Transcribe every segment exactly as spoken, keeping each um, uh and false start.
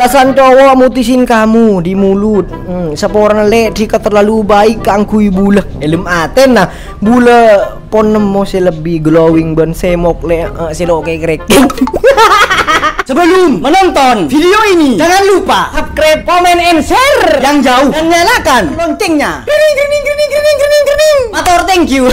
Alasan cowok mutusin kamu di mulut. Hmm, saporana lè' dhika terlalu baik kaangghuy bulâ. È lem atèna, bulâ pon nemmo sè lebbi glowing bân sèmok lè', eh, sè lo' kèkrèk. Sebelum menonton video ini, jangan lupa subscribe, comment, and share yang jauh, dan nyalakan loncengnya. Kering, kering, kering, kering, kering, kering. Mator, thank you.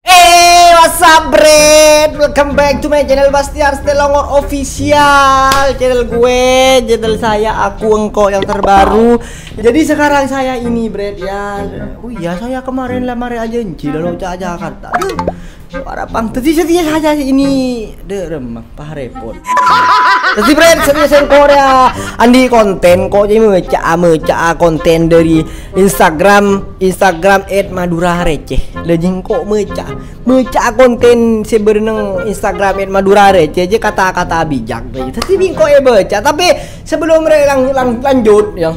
Hey, what's up, Bret? Welcome back to my channel, Bastian Stelongor Official. Channel gue, channel saya, aku, engkau yang terbaru. Jadi sekarang saya ini, Bret, ya. Oh iya, saya kemarin lah mare aja enci lalu cak Jakarta. Aduh, para pang. Tadi setia saja ini, dek remang, pah repot. Tadi, Bret, setia sengkor ya. Andi konten kok jadi meca, meca konten dari Instagram, Instagram at madura receh. Lah jeng kok meca, meca konten sè bâreng Instagram at madura receh aja kata-kata bijak. Tadi bingko ya baca, tapi sebelum re lang, lang, lanjut ya.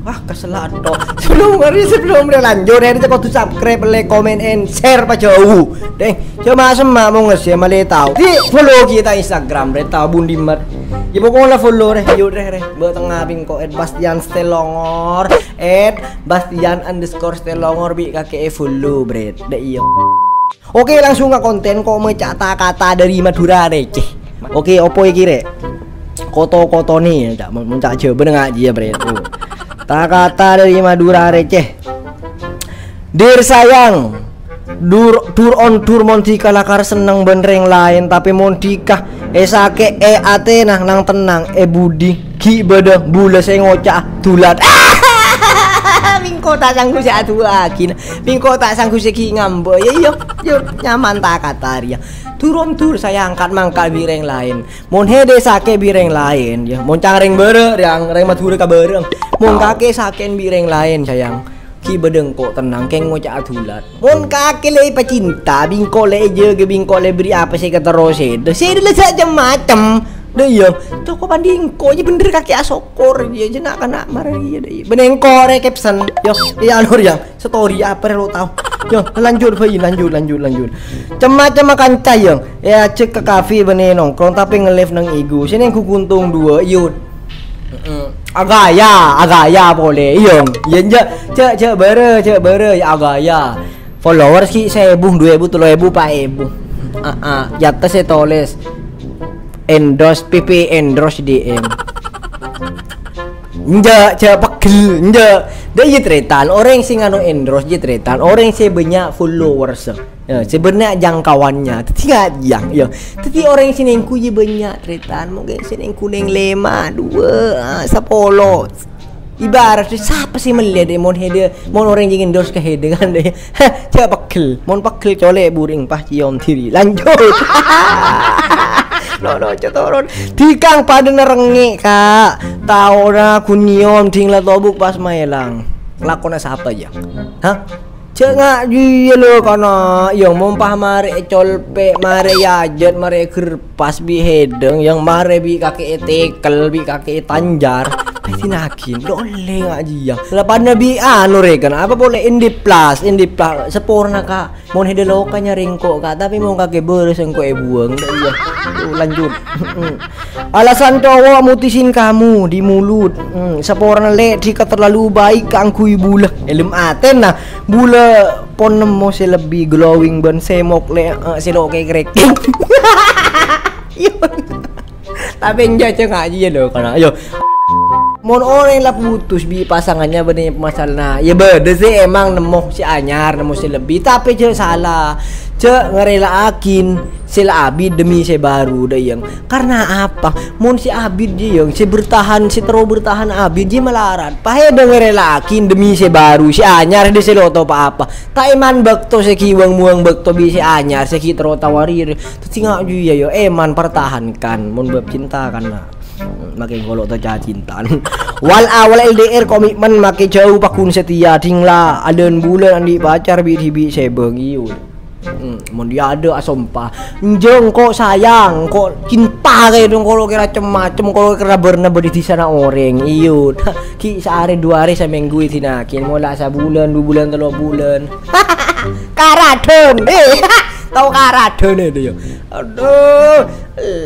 Wah, kesel ato. Sebelum re, sebelum re lanjut, re, cek kudu subscribe, like, comment, and share pa jauh. Deh, cuma sema mau nge-share malah tahu. Di follow kita Instagram, re, tahu bundi mat. Ya pokoknya follow re, yuk re, re. Mbak tengah bingko at Bastian Stelongor, at Bastian underscore Stelongor bi kakek e follow, Bret. Dek iyo. Oke, langsung ke konten kok meca kata-kata dari Madura receh. Oke, opo iki rek? Koto-koto nih, cak mencak Jawa bener ngaji ya, Bret. Tuh. Kata-kata dari Madura receh. Dear sayang, dur dur on dur mon dhika lakar seneng bân reng laèn, tapè mon dhika è sakè' è atèna nang tennang è budi ghi' bâdâ bulâ sè ngoca'a dulat. Bingko ta' sanggu sè aduwâ'aghi. Bingko ta' sanggu sè ghi' ngambâ. Ya, iya, iya, nyaman ta' kata rèya. Dur on dur sayang kat mangkat bi' reng laèn. Mon hèdè sakè' bi' reng laèn, ya. Mon cang reng bârâ', reng, reng Madhurâ ka bârâ'. Mon kakè sakè'en bi' reng laèn, sayang. Ghi' bâdâ engko' tennang, kèng ngoca'a dulat. Mon kakè lè pacinta, bingko lè èjâgâ, bingko lè bèrri' apa sè èkaterro sèdhâ. Sèdhâ la sè cem-macem. Dâ' iyâ, toko pandhi engko' jâ bhender kakè asokkor. Iyâ, jâ na'-kana' marè iyâ, dâ' iyâ. Bân engko' rè caption. Yo, iyâ, anu, ya. Story apa rè lo tao. Yo, lanjut, bhâi, lanjut, lanjut, lanjut. Cem-macem kanca, yo. È ajhâk ka kafe bânnè nongkrong, tapè nge-live neng I G. Sè neng gu kuntung duwâ', yo. Heeh. Agaya, agaya polè. Iyâ, iyâ, jâ', jâ', jâ' bârâ', jâ' bârâ', ya agaya. Followers ghi' saèbu, duwâ èbu, tello èbu, pa' èbu. Aa, aa, ya atas sè tolès. Endorse, P P endorse D M. Enjâ', jâ' pegghel, enjâ'. Dâ' iyâ tarètan, orèng sè nganu endorse jâ tarètan, orèng sè bânnya' followers. Ya, sè bânnya' jangkauannya. Dhâddhi ngajiyâng, ya. Dhâddhi orèng sè nèngghu jâ bânnya' tarètan, mungkin sè nèngghu neng lèma', duwâ', ah, sapolo. Ibarat sapa sè mellè dâ' mon hèdhâ, mon orèng jâ endorse ka hèdhâ kan dâ'. Jâ' pegghel, mon pegghel colè' buring pas ciom diri. Lanjut. No, no, cotoron. Dhika padâ narengngè', Ka'. Taona ghun nyiom dhing la tobuk pas maèlang. Lakona sapa, ya? Hah? Jâ' ngajiyâ lo kana', iyâ mon pas marè ècolpè', marè èajhât, marè ègherpas bi' hèdhâ, iyâ marè bi' kakè ètèkel, bi' kakè ètanjhâr. Pèsè naghin, lo ollè ngajiyâ. Lapanna bi' anu rèken, apa polè Indi Plus, Indi Plus, saporana, Ka'. Mon hèdhâ loka nyarè engko', Ka', tapè mon kakè bârâs engko' èbuwâng, dâ' iyâ. Tuh, lanjut. Alasan cowok mutusin kamu di mulut. Hmm, saporana lè' dhika terlalu baik kaangghuy bulâ. È lem atèna, bulâ pon nemmo sè lebbi glowing bân sèmok lè', eh, sè lo' kèkrèk. Tapè enjâ' cengak jiyâ lo kana'. Yo. Mon orèng la putus bi' pasangannya bânnè pamasalana, ya bâdâ sè emang nemmo sè anyar, nemmo sè lebbi, tapè jâ' sala. Jâ' ngarèla'aghin sè la abit demi sè baru, dâ' iyâ. Karena apa? Mon sè abit jiyâ, sè bertahan, sè terro bertahan abit jiyâ malarat. Pahèdhâ ngarèla'aghin demi sè baru, sè anyar dâ' sè lo' tao pa-apa. Ta' èman bâkto sè ghi' wâng-muwâng bâkto bi' sè anyar, sè ghi' terro tawarè. Dhâddhi ngajiyâ, yo, èman pertahankan, mon bab cinta kan, nah. Makè kolo' to cacintan. Wal awal L D R komitmen makè jauh paghun setia, dhing la alân bulân andi' pacar bi'-dhibi' sè bângi. Hmm, mon dia ada asompa. Enjâ' engko' sayang, engko' cinta kaè dong, kolo' kèra cem-macem, kolo' kèra bârna bâdâ è dhisana orèng. Iyâ, ghi' saarè dua arè samènggu èdinaghi, mola sabulân, dua bulân, tello bulân. Karadhân. Eh, tao karadhân itu ya. Adhu,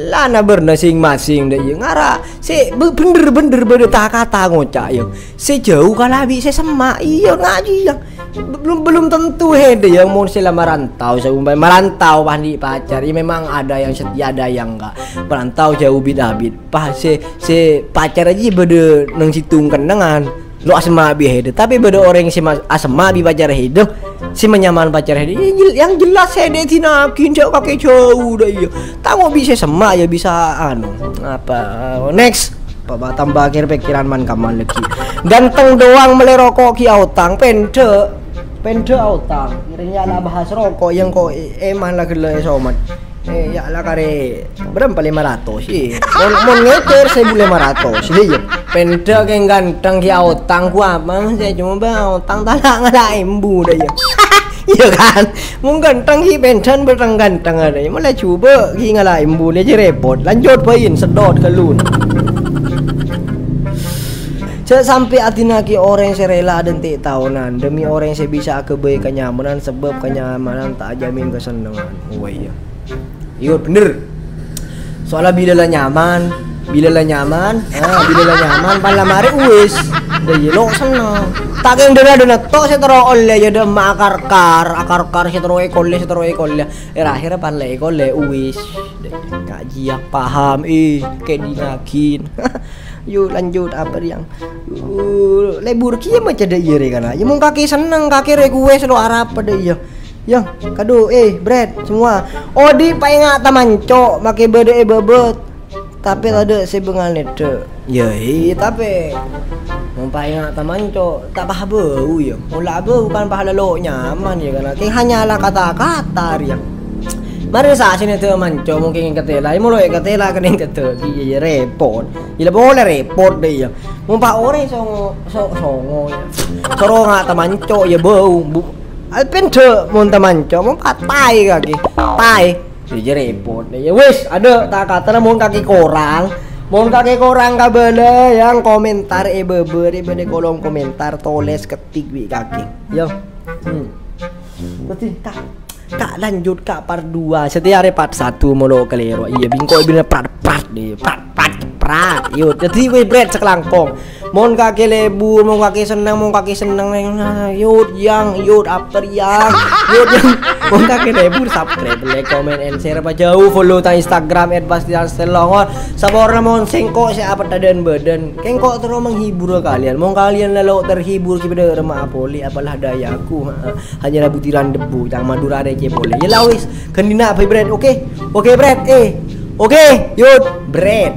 la na bârna sing-masing dâ' iyâ. Ngara sè be-, bhendher-bhendher bâdâ ta-kata ngoca' iyâ. Sè jhâu kalabi sè semma', iyâ ngajhi iyâ. Belum, belum tentu hèdâ iyâ mon sè la marantau, saompama marantau pas andi' pacar, ya memang ada yang setia, ada yang enggak. Marantau jhâu bit-abit. Pas sè, sè pacar jiyâ bâdâ neng sèttong kennengngan. Lo asemma' bi' hèdâ, tapè bâdâ orèng sè ma-, asemma' bi' pacar hèdâ, sè manyaman pacar hèdâ. Ya, jel-, yang jelas hèdâ èdinaghin, jhâ' kakè jhâu dâ' iyâ. Tako' bi' sè semma' ya bisa anu, apa, next. Apa, apa, tambâ kèr-pèkkèran man-kamman laghi. Ganteng doang mellè roko' ghi' aotang, pèndhâ'. Pèndhâ' aotang. Rèng ya la bahas roko' yang ko' e-, èman la ghellâ' èsomat. Eh, ya la karè bârâmpa lèma ratos, iyâ. Mon, mon ngècèr sèbu lèma ratos, iyâ. Pèndhâ' kèng ganteng ghi' aotang, ku apa, sè coma aotang tala' ngala' embu dâ' iyâ. Iyâ kan? Mon ganteng ghi' pèndhâ'ân bâteng ganteng adâ, iyâ. Mon la jhubâ' ghi' ngala' embu, la jiyâ repot. Lanjut, bâi, sedot ghâllu. Jhâ' sampè' adinaghi orèng sè rela adhânte' taonan, demi orèng sè bisa aghâbây kanyamanan, sabâb kanyamanan ta' ajamin kasennengngan. Oh, iyâ. Iyâ, bhendher. Soalla bilâ la nyaman, bilâ la nyaman, ah, bilâ la nyaman, pas la marè uwis. Dâ' iyâ lo' senneng. Ta' kèng dâna-dâna to' sè terro ollè, ya dâ' emma' akar-kar, akar-kar sè terro èkollè, sè terro èkollè. Èr-ahèr pas la èkollè uwis. Dâ' iyâ, kajiyâ paham, eh, kèdingaghin. Yu, lanjut, apa, Riyang? Yu, lebur kèya maca dâ' iyâ rè kana. Ya, mon kakè senneng, kakè request lo' arapa dâ' iyâ. Ya, kadu, eh, Brad, semua. Odi' paènga' tamanco', makè bâdâ è bâbâ. Tapè tadâ' sè bângal nèddhâ'. Ya, iyâ, tapè mon paènga' tamanco', ta' pas bâu, ya. Mon la bâu kan pas la lo' nyaman, ya, kana. Kèng hanyalah kata-kata, rèya. Marè sa sè nèddhâ' manco', mungkin èkatèla. Ya, mon lo' èkatèla, kennèng tadâ'. Iyâ, iyâ, repot. Iyâ, la polè repot dâ' iyâ. Mon pa' orèng songo, so-, songo, ya. Soro nga' tamanco', ya, bâu. Bu-, Alpen dâ' mon tamanco', mon pa' taè kakè. Taè. Iyâ, repot. Ya wis, adâ' ta-katana mon kakè korang. Mon kakè korang kabâlâ, yang komentar è bâbâ, è bâdâ kolom komentar, tolès ketik bi' kakè. Yo. Hmm. Dâddhi, Kak, Kak, lanjut, Kak, part dua. Satèya arè part satu molo kalèro. Iyâ, bingko bina part, part deh. Part, part, part. Yo, dâddhi wis, Brad, sakalangkong. Mon kakè lebur, mon kakè senneng, mon kakè senneng, yut, yang, yut, apa, yang, yut, yang. Mon kakè lebur, subscribe, like, comment, and share, pajhâuh, follow tang Instagram at bastian selongor. Saporana mon sèngko' sè apa tadân bâdân. Kèngko' terro menghibur kalian. Mon kalian la lo' terhibur, kibâdâ remma apoli, apalah dayaku. Hanyalah butiran debu, tang Madura receh polè. Ya la wis, ghândhina, bye, Brad, oke? Oke, Brad, eh. Oke, yut, Brad.